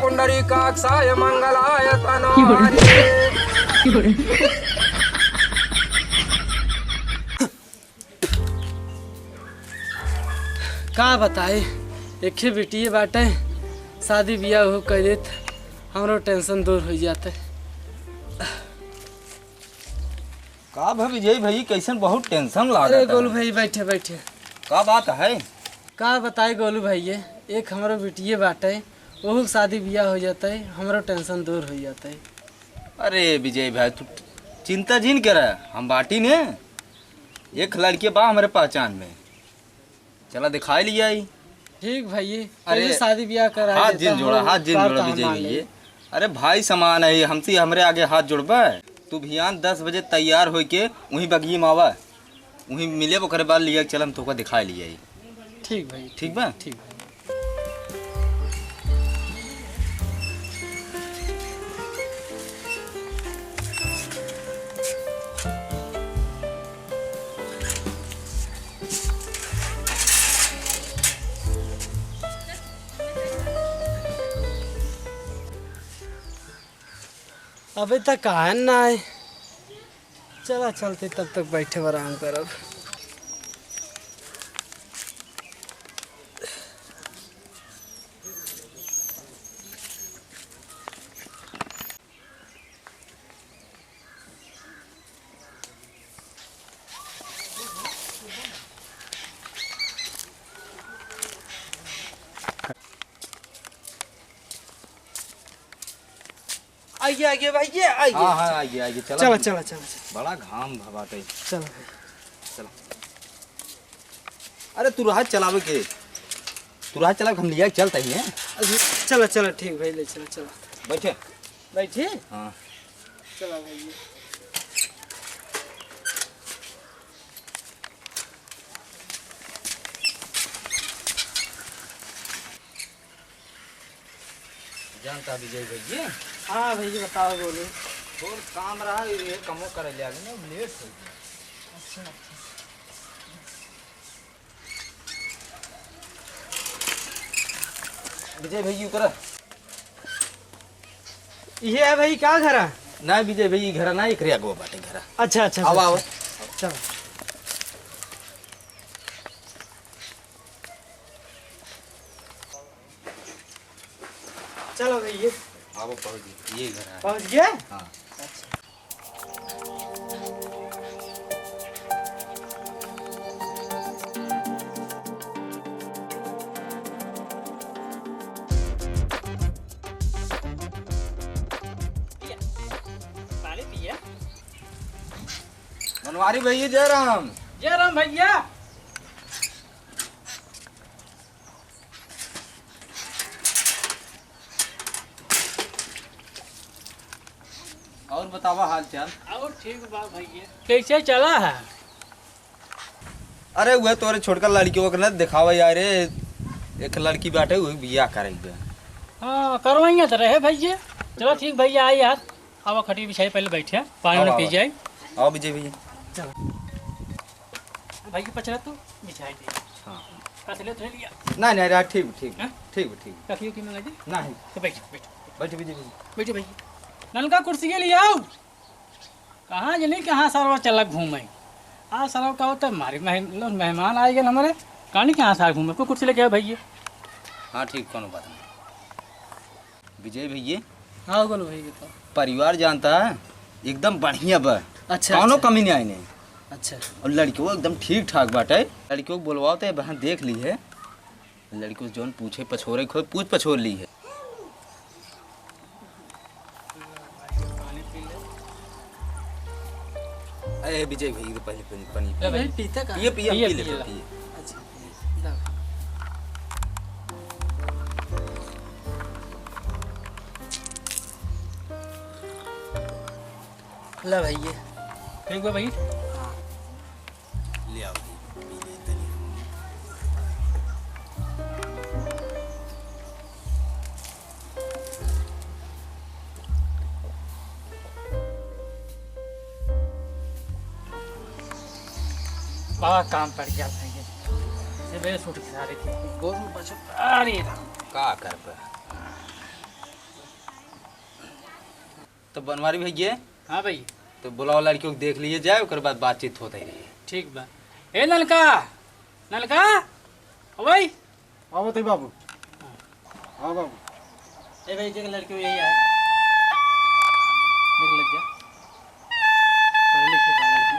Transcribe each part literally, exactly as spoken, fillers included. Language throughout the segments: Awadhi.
पुंडरीकाक्षाय मंगलाय तनोहरि। का बताई, एक्खे बिटिये बाटे, शादी बियाह हो कर देत, हमरो tension दूर होइ जाते। का भा विजय भाई, कैसन बहुत tension लागत अरे है? गोलू भाई, बैठे, बैठे। का बात है? का बताई गोलू भाई, ये एक हमरो बिटिये बाटे, ओहू के शादी बियाह हो जाते, हमरो tension दूर हो जाते। अरे विजय भाई, तू चिंता जिन करा, हम बाटी ने, एक लड़के बा हमरे पहचान में, चला दिखाई लिया आई। ठीक भाई, अरे, पहले शादी ब्याह करा हाथ देता जिन जोड़ा, हूँ, हाथ जिन बात जोड़ा हम विजय मान भैया। लेंगे। अरे भाई समान है, हमसे हमरे आगे हाथ जोड़बे। तू भियान दस बजे तैयार होके वहीं बगिये में आवा, वहीं मिले, ओकरे बाद लिया चल, हम तोका दिखाई लिया आई। ठीक भाई, ठीक बा? ठीक भाई। अबे तक आयन ना आए। चला चलते, तब तक बैठे आराम करब। आइए, आइए भैया, आइए। हाँ, हाँ, आइए, आइए, चला। चला, चला, चला, चला। बड़ा घाम भवाते। चला भाई। चला। अरे, तू रहा चलावे के, तू रहा चलावे, हम लिया चलता ही है। अच्छा, चला, चला, ठीक भाई, ले चला, चला। बैठे। बैठे? हाँ। चला भाई। जानता विजय भैया? हाँ भैया, बताओ, बोलो। थोड़ काम रहा, ये कमो करे ले आगे ना, लेट हो गया। अच्छा, अच्छा। विजय भैया, उतरा। ये है भाई, का घरा? ना विजय भैया, घरा ना, एकरे आगो बाटे घरा। अच्छा, अच्छा, आओ, अच्छा, आओ। अच्छा। चलो। चलो भैया। आओ, पहुँच गए। ये घर है। पहुँच गए? हाँ। अच्छा। पिया, पानी पिया। बनवारी भैया, जय राम। जय राम भैया। और बतावा हाल चाल। और ठीक बा भैया। कैसे चला है? अरे वह तोरे छोटका लड़कियों के ना दिखावा यार रे, एक लड़की बाटे, वही बियाह करेंगे। हाँ, करवाइए तो रहे भैया। चलो ठीक भैया, आई यार। आवा, खटिया बिछाई, पहले बैठे, पानी आओ, वानी पी आओ। जाए। आओ विजय भैया। चलो। भाई के पचरा तू बिछाई दे। हाँ। का से ले तो लिया? नहीं, नहीं, रहा, ठीक, ठीक, हैं? ठीक, ठीक। कखियो की मंगा दे? नहीं। तो बैठ, बैठ। बैठ विजय भैया। बैठ भाई। नलका कुर्सी के लिए आओ। कहाँ जनी, कहाँ सरवा चला घूमे। आ सरवा का होता है, हमारे मेहमान, मेहमान आए गए हमारे। कहानी कहाँ सार घूमे, कोई कुर्सी लेके आओ भैया। हाँ, ठीक, कोनो बात नहीं। विजय भैया। हाँ, बोलो भाई, बताओ। परिवार जानता है, एकदम बढ़िया बा। अच्छा, कौनो अच्छा। कमी नहीं आईने। अच्छा। और लड़कियों एकदम ठीक ठाक बाटे। लड़कियों को बुलवाओ तो बहन देख ली है। लड़कियों से जौन पूछे पछोरे खोए, पूछ पछोर ली है। अरे विजय भाई, ये तो पहले पानी, पानी ले भाई, पीता का? पिए, पिए, पिए, पी ले, पिए ला। पिए। अच्छा, दा। ला भाई, ये। ठीक बा भाई। हाँ। ले आओ भाई, पी ले तनी। बड़ा काम पड़ गया भाई, ये। ये मेरे सूट खिला रही थी। गोरू बचत, अरे राम। का करबे? तो बनवारी भैया, हाँ भाई। तो बुलाओ, लड़कियों को देख लिए जाए, ओकर बाद बातचीत होत ही रही। ठीक बा। ए नलका, नलका, ओ भाई। आवत है बाबू। हाँ बाबू। ए भाई, देख लड़कियों यही आए। देख लग जा। पढ़े लिखे बा लड़की।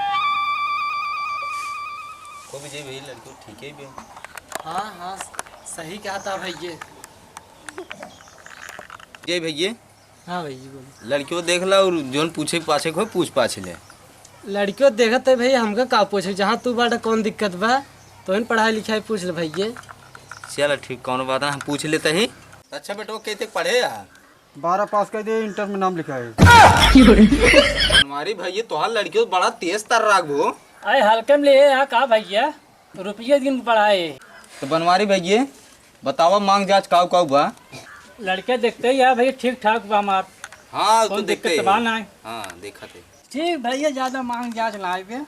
को भी जे भाई लड़कियों ठीक है भी। हाँ, हाँ, सही कहा था भाई ये। जय भैया। हाँ भाई जी, बोलो। लड़कियों देख ला और जौन पूछे के पाछे को पूछ पाछ ले। लड़कियों देखत है भाई, हमका का पूछे, जहाँ तू बाटा कौन दिक्कत बा, तो इन पढ़ाई लिखाई पूछ ले भाई ये। चला ठीक, कौनो बात ना, हम पूछ लेते ही। अच्छा बेटो, कई तक पढ़े आ? बारह पास कर दिए, इंटर में नाम लिखा है। हमारी भाई ये तोहार लड़कियों बड़ा तेज तर्राक भो। अरे हल्के में ले आ का भैया, रुपये दिन पढ़ाए। तो बनवारी भैया, बतावा मांग जांच काऊ काऊ बा? लड़के देखते ही है भैया, ठीक ठाक बा हमार। हाँ, कौन तू देखते दिक्कत ही बा है। ना? हाँ, देखा थे। ठीक भैया, ज्यादा मांग जांच ना आइबे,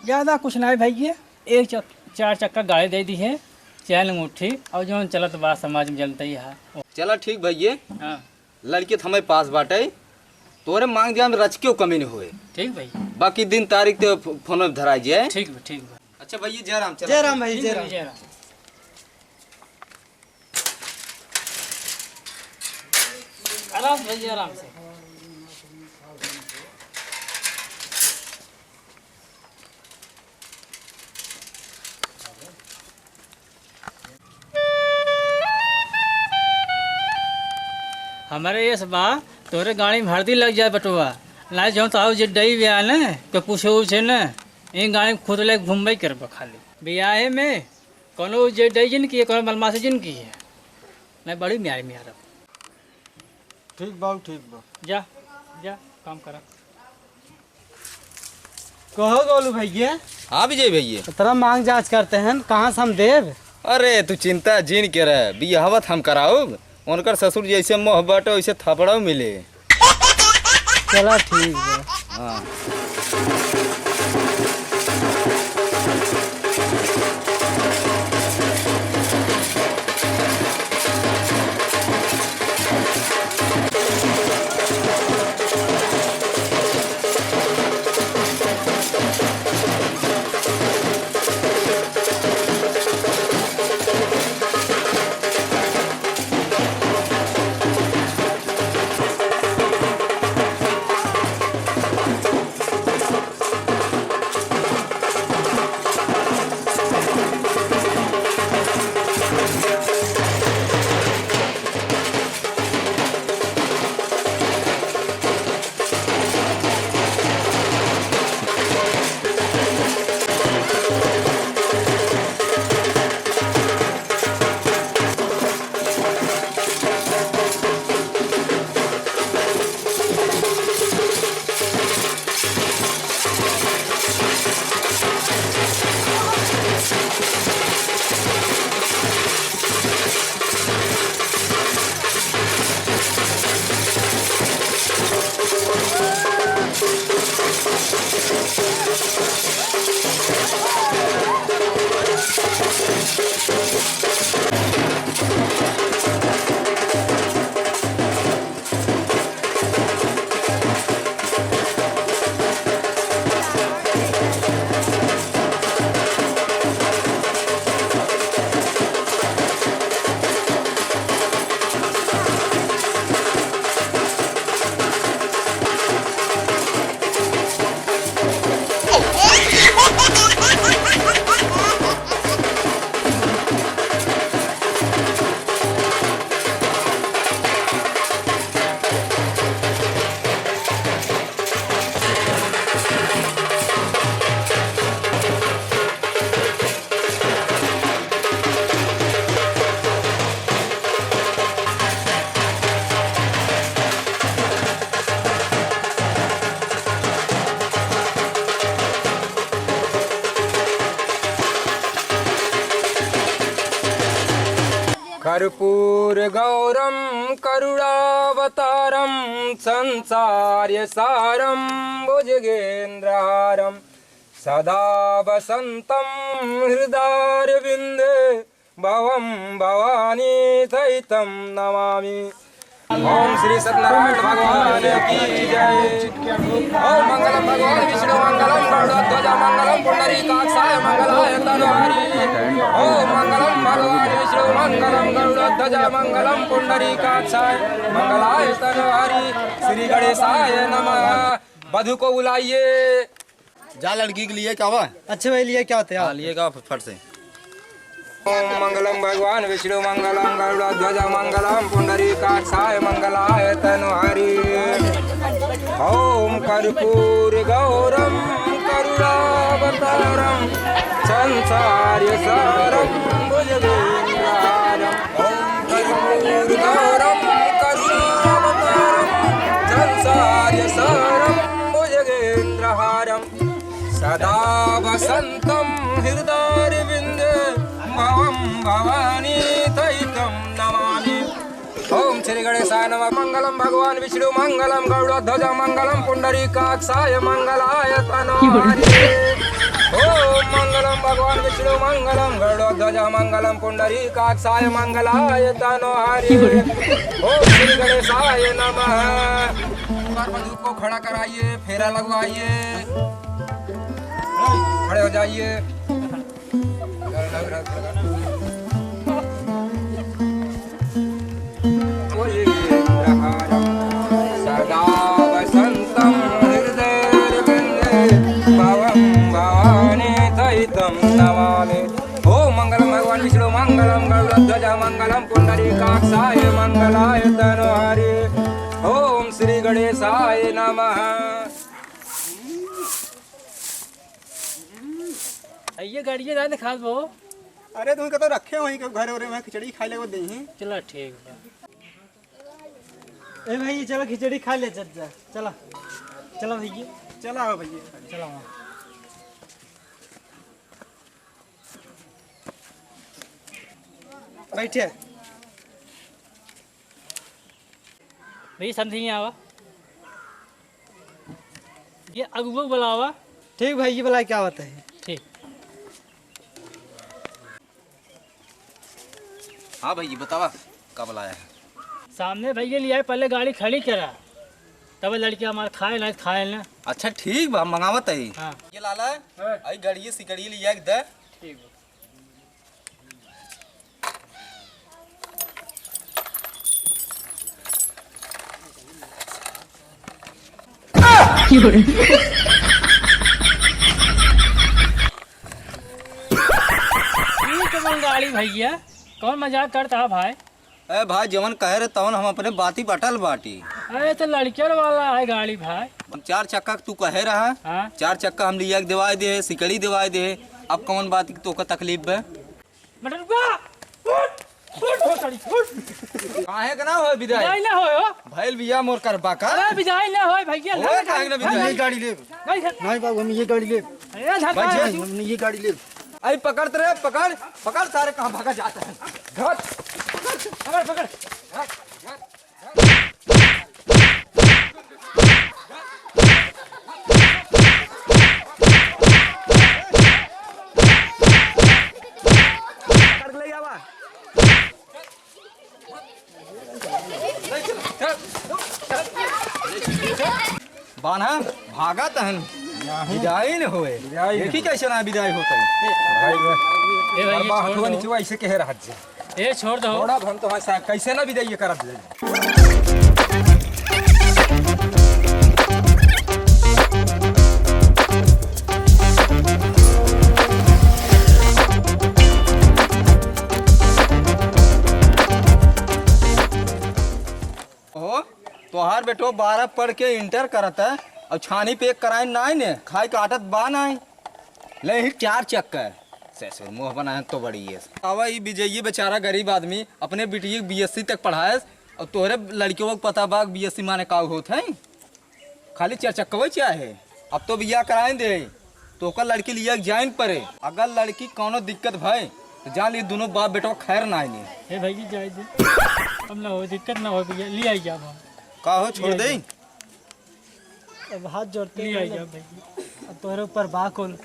ज्यादा कुछ ना है भैया। एक चक-, चार चक्का गाड़ी दे दी है, चैन अंगूठी और जौन चलत बा समाज में जनते ही है। चला ठीक भैया। हाँ। लड़के तो हमारे पास बाटे, तोरे मांग जांच में रच के कमी नहीं होए। ठीक भैया। बाकी दिन तारीख ते फो-, फोन में धरा जाए। ठीक बा, ठीक बा। अच्छा भैया, जय राम, चला। जय राम भाई, ठीक जय बा, राम। जय राम। आराम से भैया, आराम से। हमारे यस बा, तोरे गाड़ी में हरदी लग जाए बटुआ, ना जौन तो आओ जे डई बे आने, तो पूछे उछे न, इन गाड़ी में खुद ले घूमबे करबा खाली। बियाहे में कोनो जे डई जिन की है, कोनो बदमाशी जिन की है, नहीं बड़ी म्यारी म्यारब। ठीक बा, ठीक बा। जा, जा, काम करा। कहो गोलू भैया। हाँ विजय भैया। तोरा मांग जांच करते हैं, कहाँ से हम देब? अरे तू चिंता जिन के रह, बियाहवत हम कराउब, उनकर ससुर जैसे मोह बाटे वैसे थपड़ाऊ मिले। चला ठीक बा। हाँ। कर्पूरगौरं करुणावतारं संसारसारं भुजगेन्द्रहारं सदा वसन्तं हृदारविन्दे भवं भवानी सहितं नमामि। ओम श्री सत्यनारायण भगवान की जय। ओम मंगलम भगवान विष्णु मंगलम गरुड़ ध्वज मंगलम पुंडरीकाक्षाय मंगलाय तनोहरि। ओम मंगलम भगवान विष्णु मंगलम गरुड़ ध्वज मंगलम पुंडरीकाक्षाय मंगलाय तनोहरि। श्री गणेशाय नमः। वधू को बुलाइए। जा लड़की के लिए क्या हुआ? अच्छे भाई, लिए क्या होते हैं? हाँ, लिए क्या फट से। ओम मंगलम भगवान विष्णु मंगलम गरुड़ ध्वज मंगलम पुंडरीकाक्षाय मंगलाय तनोहरि। ओम कर्पूर गौरम करुणावतारम संसार सारम भुजगेंद्रहारम। ओम कर्पूर गौरम करुणावतारम संसार सारम भुजगेंद्रहारम। सदा वसंतम हृदयारविंदे भवम भवानी सहितम नमामि। ओम श्री गणेशाय नमः। मंगलम भगवान विष्णु मंगलम गरुड़ ध्वज मंगलम पुंडरीकाक्षाय मंगलाय तनोहरि। ओम मंगलम भगवान विष्णु मंगलम गरुड़ ध्वज मंगलम पुंडरीकाक्षाय मंगलाय तनोहरि। ओम श्री गणेशाय नमः। एक बार बंदूक को खड़ा कराइए, फेरा लगवाइए, खड़े हो जाइए। सदा वसंतम हृदयारविंदे भवम भवानी सहितम नमामि। ओम मंगलम भगवान विष्णु मंगलम गरुड़ ध्वज मंगलम पुंडरीकाक्षाय मंगलाय तनोहरि। ओम श्री गणेशाय नमः। ये गाड़िया जाने खास बो। अरे तुम कतो रखे वहीं के घरे उरे में खिचड़ी खाए ले वो देही। चला ठीक बा। ए भाई चलो खिचड़ी खा ले चल जा। चला। चला भैया। चला हो भैया। चला वहाँ। बैठे। भैया समधी यहाँ आवा। ये अगुआ बुलावा। ठीक भाई, ये बुलाए क्या होता है? ठीक। हाँ भाई, ये बतावा, का बुलाया है? सामने भैया लिया है, पहले गाड़ी खड़ी करा, तब लड़के हमारे खाए ना, खाए ना। अच्छा ठीक बा, हम मंगावत है। हाँ। ये लाला, हाँ। आई गाड़ी सिकड़ी लिया एक दे। ठीक बा। ये कौन गाड़ी भैया? कौन मजाक करता है भाई? ए भाई, जवन कहे रहे तवन हम अपने बाती पटल बाटी। अरे तो लड़कियन वाला है गाड़ी भाई। हम चार चक्का के तू कहे रहा, हाँ। चार चक्का हम लिया के देवाए दे, सिकड़ी देवाए दे, अब कौन बात की तोका तकलीफ बे? मटरुआ, उठ, उठ, उठ, उठ। काहे के ना होय विदाई? विदाई ना होय हो। भइल बिया मोर करबा का? अरे विदाई ना होय भैया, ओए, ना, काहे के ना ना, विदाई? ये गाड़ी ले। नहीं, नहीं बाबू, हम ये गाड़ी ले। अरे धक्का भाई, है। नहीं, हमने ये गाड़ी ले। आई पकड़ तेरे, पकड़, पकड़ सारे, कहाँ भागा जाता है? धर, पकड़, पकड़। पकड़ के ले आवा। बान्हा, भागत हन। विदाई न होए। विदाई न देखी होए। कैसे ना विदाई होता है। भाई, ए भाई, ये छोड़ दो। नीचे ऐसे कहे रहत जे। ए, छोड़ दो। छोड़ा, हम तो हाँ सा-, कैसे ना विदाई ये करत जे। ओहो, तोहार बेटो बारह पढ़ के इंटर करत है और छानी पे एक कराइन नाई ने, खाए के आदत बा नाई। ले ही चार चक्का है। ससुर मुंह बनाए तो बड़ी है। आवा ई विजयी बेचारा गरीब आदमी अपने बिटिया के बीएससी तक पढ़ाएस और तोहरे लड़कियों को पता बा बीएससी माने का होत है? खाली चार चक्कवे चाहे। अब तो बियाह कराइन दे, तो ओकर लड़की लिया के जाइन परे। अगर लड़की कौनो दिक्कत भय, तो जान ली दोनों बाप बेटवा खैर ना आइने। हे भाई जी, जाए दे। अब ना हो, दिक्कत ना हो भैया, ले आई जाब हम। का हो, छोड़ ले आई दे? जाब। अब हाथ जोड़ते ले हैं आई ना। जाब भाई जी। अब तोहरे ऊपर बा कुल।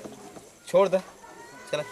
छोड़ दे, चला।